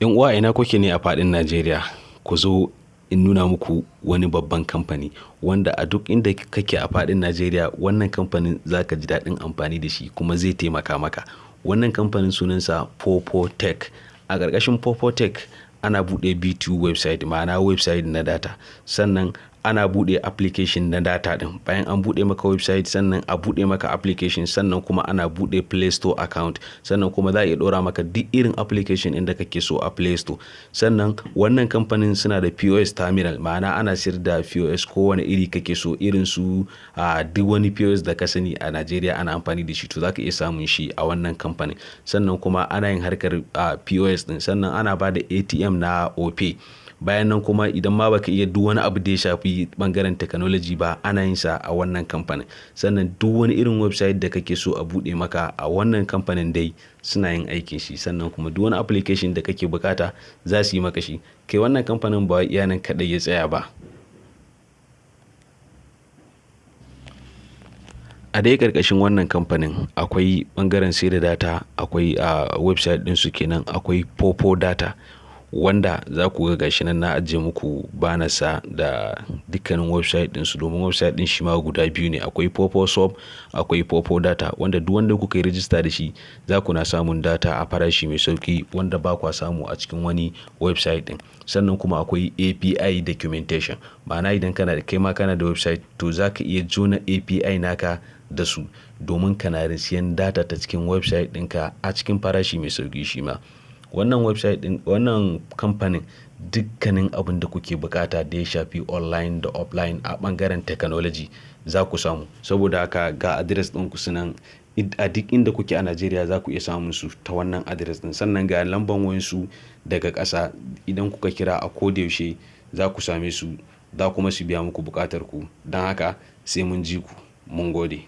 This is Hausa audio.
Yan uwa, ina kuke ne a faɗin Najeriya? Ku zo in nuna muku wani babban kamfani wanda a duk inda kake a faɗin Najeriya, wannan kamfanin za ka ji daɗin amfani da shi kuma zai taimaka maka. Wannan kamfanin sunansa Popotech. A ƙarƙashin Popotech ana buɗe B2 website, ma'ana website na data. Sannan ana buɗe application na data ɗin. Bayan an buɗe maka website, sannan a buɗe maka application, sannan kuma ana buɗe Play Store account. Sannan kuma za a iya ɗora maka duk irin application ɗin da kake so a Play Store. Sannan wannan kamfanin suna da POS terminal, ma'ana ana sayar da POS kowane iri kake so, irin su a duk wani POS da ka sani a Najeriya ana amfani da shi, to za ka iya samun shi a wannan kamfanin. Sannan kuma ana yin harkar POS ɗin. Sannan ana ba da ATM na Opay. Bayan nan kuma, idan ma baka iya duk wani abu da ya shafi bangaren technology ba, ana yin sa a wannan kamfanin. Sannan duk wani irin website da kake so a buɗe maka a wannan kamfanin dai, suna yin aikin shi. Sannan kuma duk wani application da kake bukata, za su yi maka shi. Kai, wannan kamfanin ba iya nan kaɗai ya tsaya ba. A dai ƙarƙashin wannan kamfanin akwai ɓangaren sayar da data, akwai a website ɗinsu kenan, akwai Popo Data, wanda za ku ga gashi nan na ajiye muku banasa da dukkanin website ɗinsu, domin website ɗin shi ma guda biyu ne. Akwai Popo Shop, akwai Popo Data, wanda duk wanda kuka yi rijista da shi, za ku na samun data a farashi mai sauƙi wanda ba kwa samu a cikin wani website ɗin. Sannan kuma akwai API documentation, ma'ana idan kana da, kai ma kana da website, to za ka iya jona API naka da su domin kana siyan data ta cikin website ɗinka a cikin farashi mai sauƙi shi ma. Wannan website ɗin, wannan kamfanin, dukkanin abin da kuke bukata da ya shafi online da offline a bangaren technology, za ku samu. Saboda haka ga address ɗin ku sunan a duk inda kuke a Najeriya, za ku iya samun su ta wannan address ɗin. Sannan ga lambar wayansu daga ƙasa, idan kuka kira a ko da yaushe za ku same su, za kuma su biya muku buƙatar ku. Don haka sai mun ji ku. Mun gode.